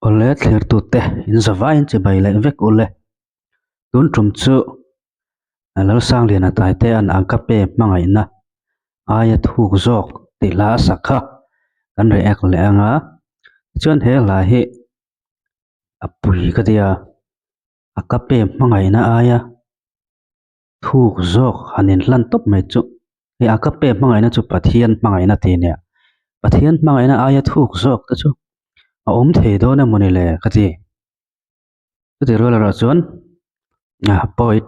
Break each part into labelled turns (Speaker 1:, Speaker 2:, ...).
Speaker 1: Awle thlirtute in zavaiin chibai leh vek ule. Tun tum chu Lalsangliana Taitea'n Agape hmangaihna aia thuk zawk tih hla a sak kha kan react leh ang a. Tichuan he hla hi a pui ka tia Agape hmangaihna aia thuk zawk han inhlan tawp mai chu hei Agape hmangaihna chu Pathian hmangaihna tih nia Pathian hmangaihna aia thuk zawk te chu a awm thei dawn emawni le ka ti chuti rual erawh chuan ah poet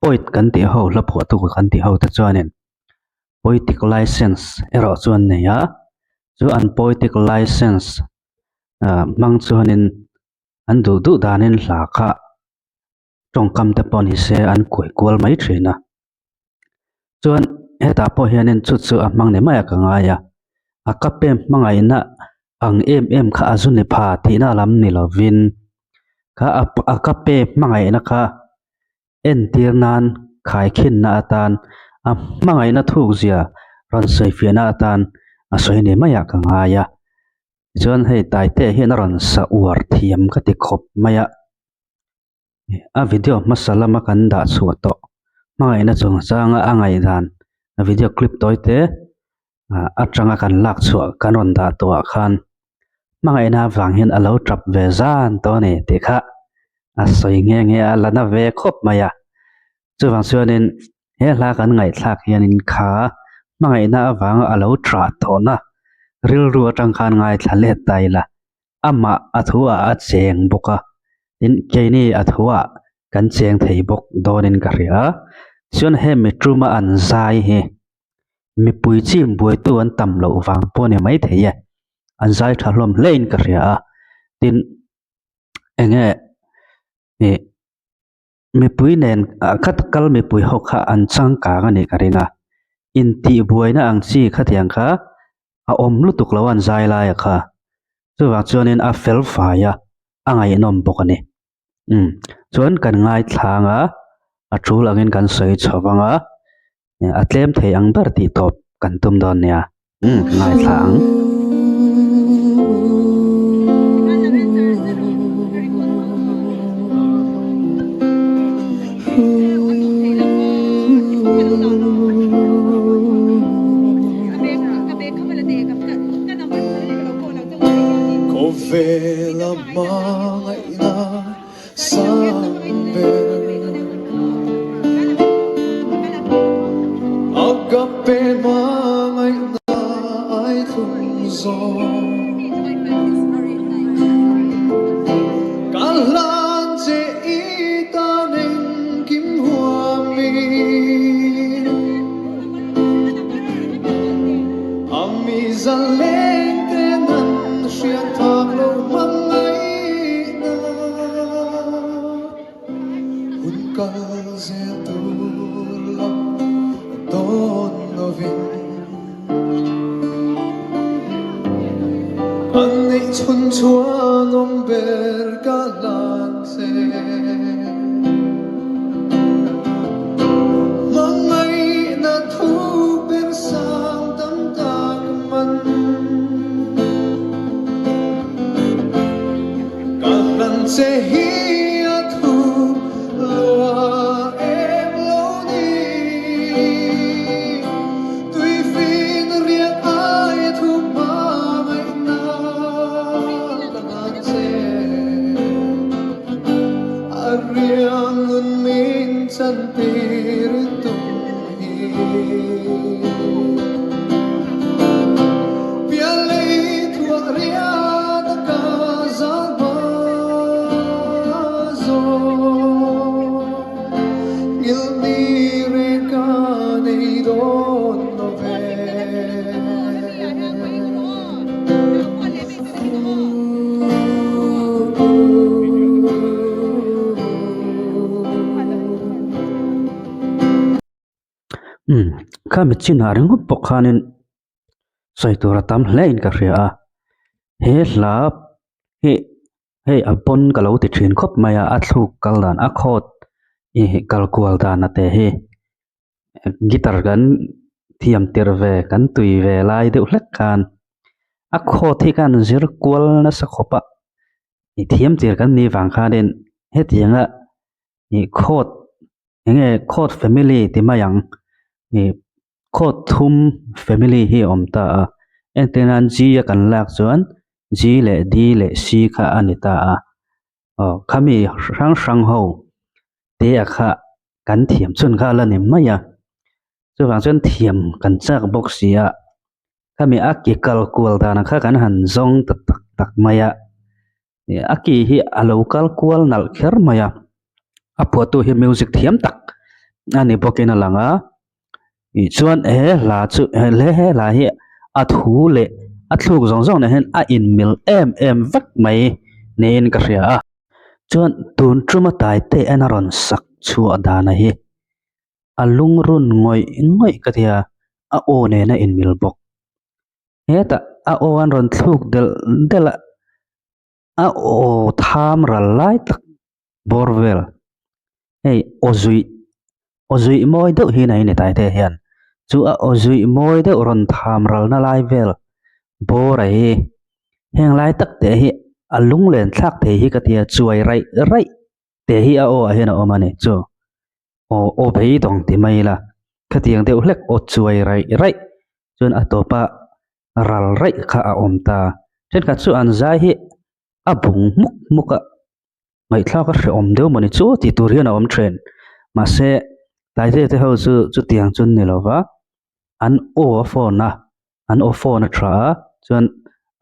Speaker 1: poet kan tih ho hla phuahtu kan tih ho te chuanin poetic license erawh chu an nei a chu an poetic license ah hmang chuanin an duh duh danin hla kha. tawngkam te pawh ni se an kuai kual mai thin a chuan hetah pawh hianin chu chu a hmang ni mai a ka ngai a a ka pem hmangaihna ang em em kha a zu ni pha tihna lam ni lovin kha a ka pem hmangaihna kha entir nan khaikhinna atan a hmangaihna thuk zia rawn sawifiahna atan a sawi ni mai ah ka ngai a tichuan hei Taite hian a rawn sa uar thiam ka ti khawp mai a. A video hmasa lama kan dah chhuah tawh hmangaihna chungchanga a ngaihdan video clip tawi te ah atanga kan lak chhuah kan rawn dah tawh ah khan hmangaihna avang hian a lo tap ve zan tawh a ni tih kha a sawi nghe nghe a la na ve khawp mai a chuvang chuanin he hla kan ngaihthlak hianin kha hmangaihna avanga a lo tah tawhna rilru atang khan ngaithla let ta ila. Amah a thuah a cheng bawk a, tin keini a thuah kan cheng thei bawk dawnin ka hria a, chuan hemi tuma an zai hi mipui chim buaitu an tam loh vang pawh a ni maithei e, an zai tha hlawm hlein ka hria a, tin eng nge ih mipui nen ah khat kal mipui ho kha an changkang a nih ka ring a, intihbuaina ang chi khatiang kha a awm lutuk lo an zai lai a kha chuvang chuanin a fel fai a a ngaihnawm bawk a ni umm chuan kan ngaithlang a a tul angin kan sawi chho vang a a tlem thei ang ber tih tawp kan tum dawn nia umm ngaithla ang.
Speaker 2: Khawvela hmangaihna sang ber Agape hmangaihna ai thlung zawk Ka hlan che i tan engkim huamin. A mi zaleng te nan hriat phak lo hmangaihna hun kal zel tur lam dawn lovin an neih chhun chuan awm ber ka hlan che. Hmangaihna thu ber sang tam tak man Ka hlan che hi a thu lua em lo ni Tuifin riat ai thu hmangaihna ka hlan che. A riang nun min chantir tum hi Pialei thuah riat a ka zal hma zawng Ngilhni reng ka nei dawn lo ve.
Speaker 1: Umm kha mi chinah ringawt pawh khanin sawi tur a tam hle in ka hria a he hla hi hei a pawn ka lo ti thin khawp mai a a thluk kal dan a chord ih kal kual dan a te hi guitar kan thiam tirh ve kan tui ve lai deuh hlek khan a chord hi khan zir kual nasa khawp a. I thiam tir kan nih vang khanin hetianga ih chord eng nge chord family ti mai ang ih chord thum family hi a awm ta a entir nan G a kan lak chuan G leh D leh C kha a ni ta a aw khami hrang hrang ho te a kha kan thiam chhun kha a la ni mai a chuvang chuan thiam kan chak bawk si a khami a ki kal kual dan kha kan han zawng ta tak tak mai a ih a ki hi a lo kal kual nalh kher mai a a phuahtu hi music thiam tak a ni bawkin a lang a ih chuan he hla chu he hla hi a thu leh a thluk zawng zawng nen hian a inmil em em vek mai niin ka hria a chuan tun tuma taite en a rawn sak chhuah dana hi. A lungrun ngawih ngawih ka tia, a aw nen a inmil bawk. Hetah a aw an rawn thluk delh delh a, a aw tham ral lai tak bawr vel. Hei aw zuih, aw zuih mawi deuh hi nei ni Taite hian. Chu a aw zuih mawi deuh rawn tham ralna lai vel bawr a hi. Heng lai tak te hi a lunglen thlak thei hi ka tia chuai raih raih te hi a aw ah hian a awm a ni chu. Aw aw beidawng ti mai ila khatiang deuh hlek aw chuai raih raih chuan a tawpa ral raih kha a awm ta. Thenkhat chu an zai hi a bung hmuk hmuk a, ngaihthlak a hrehawm deuh mawni chu tih tur hian a awm thin. Mahse Taite te ho chu chutiang chu an ni lo va, an aw a phone a, an aw phone a tha a, chuan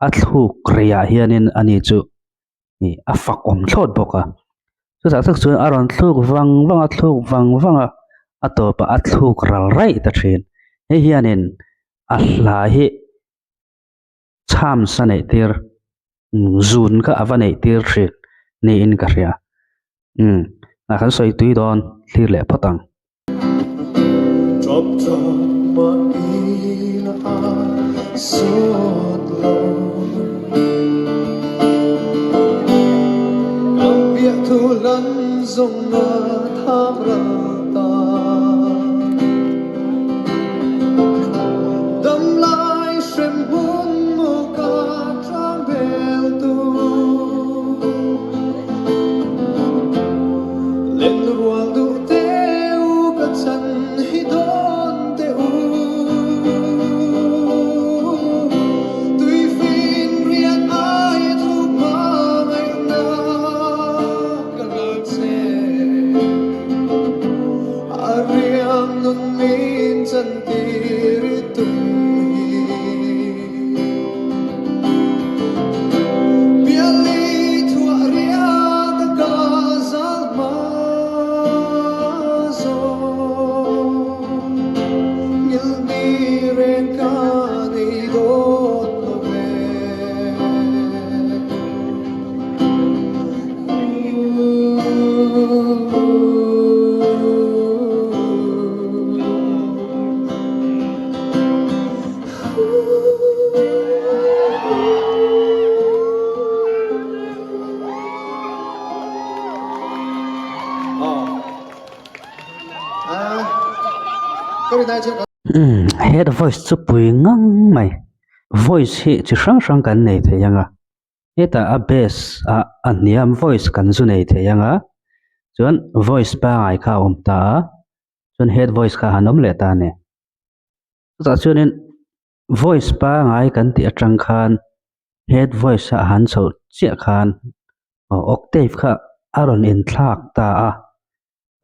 Speaker 1: a thluk reiah hianin ani chu. ih a fak awm thlawt bawk a chutah tak chuan a rawn thluk vang vang a thluk vang vang a a tawpah a thluk ral raih ta thin hei hianin a hla hi chhams a neih tir zun kha a va neih tir thin niin ka hria umm ah kan sawi tui dawn thlir leh phawt ang.
Speaker 2: Drop drop mah ila a sawt lo Ka piah thu lan zawng a tham ral ta Dam lai hrem hun maw ka tlang bel tu Len rual duh teu ka chan hi dawn teh u. Tuifin rian ai thu hma ngaihna ka ngah che. A riang nun min chan tir i tum hi.
Speaker 1: Umm head voice chu pui ngang mai voice hi chi hrang hrang kan nei thei ang a hetah a bass ah a hniam voice kan zu nei thei ang a chuan voice pangai kha a awm ta a chuan head voice kha han awm leh ta a ni. Chutah chuanin voice pangai kan tih atang khan head voice ah han chhoh chiah khan aw octave kha a rawn inthlak ta a,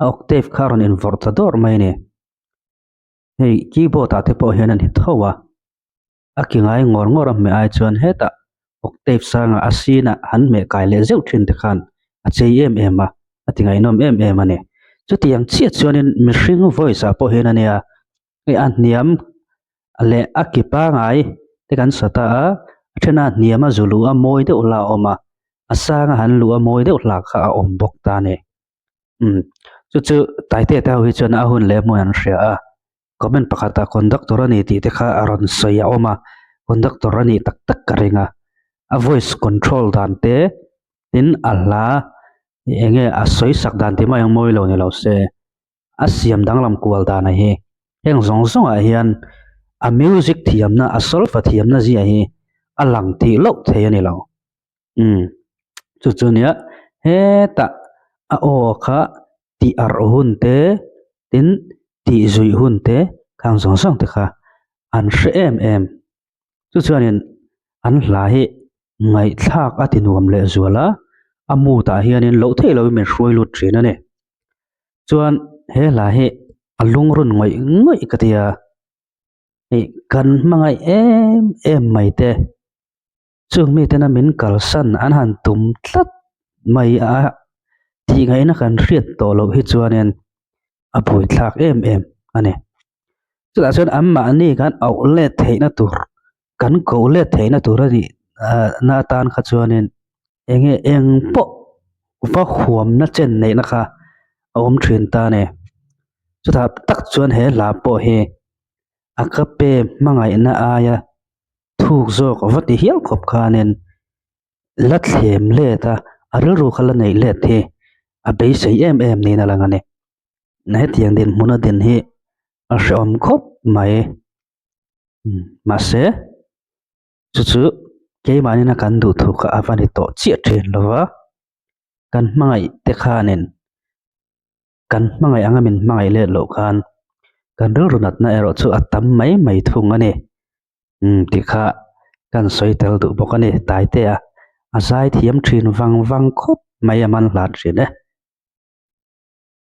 Speaker 1: a octave kha a rawn invawrh ta dawrh mai a ni. Hei keyboard ah te pawh hian a ni tho a, a ki ngai ngawr ngawr a hmeh ai chuan hetah octave sangah a sinah han hmeh kai leh zeuh thin te khan a chei em em a, a ti ngaihnawm em em a ni. Chutiang chiah chuanin mihring voice ah pawh hian a nia. Hei a hniam leh a ki pangai te kan sa ta a a then a hniam a zu luh a mawi deuh hla a awm a a sang a han luh a mawi deuh hla kha a awm bawk ta a ni umm chu chu Taite te ho hi chuan a hun leh hmun an hria a comment pakhat ah conductor a ni tih te kha a rawn sawi a awm a conductor a nih tak tak ka ring a a voice control dan te tin a hla eng nge a sawi sak dan tih mai ang mawi lo ni lo se. a siam danglam kual dan a hi heng zawng zawng ah hian a music thiamna a solfa thiamna zia hi a lang tih loh thei a ni lo umm. Chu chu nia hetah a aw kha tih arh hun te tin tih zuih hun te khang zawng zawng te kha an hre em em. Chu chuanin an hla hi ngaihthlak a ti nuam leh zual a, a mood ah hianin loh theih lohin min hruai lut thin a ni. Chuan he hla hi a lungrun ngawih ngawih ka ti a, ih kan hmangaih em em mai te chung mitena min kalsan an han tum tlat mai a tih ngaihna kan hriat tawh loh hi chuanin a buaithlak em em a ni. Chutah chuan anmahni kan auh let theihna tur kan koh let theihna tur a nih ah na atan kha chuanin eng nge eng pawh va huamna chen neihna kha a awm thin ta a ni. Chutah tak chuan he hla pawh hi a ka pe hmangaihna aia thuk zawk va ti hial khawp khanin la thlem let a, a rilru kha la neih let hi a beisei em em niin a lang a ni. Hetiang dinhmun a din hi a hrehawm khawp mai. Mahse chu chu keimahni kan duh thu kha a va ni tawh chiah thin lo va, kan hmangaih te khanin kan hmangaih anga min hmangaih let loh khan kan rilru natna erawh chu a tam mai mai thung a ni. Umm tih kha kan sawi tel duh bawk a ni Taitea a zai thiam thin vang vang khawp mai a man hlan thin e.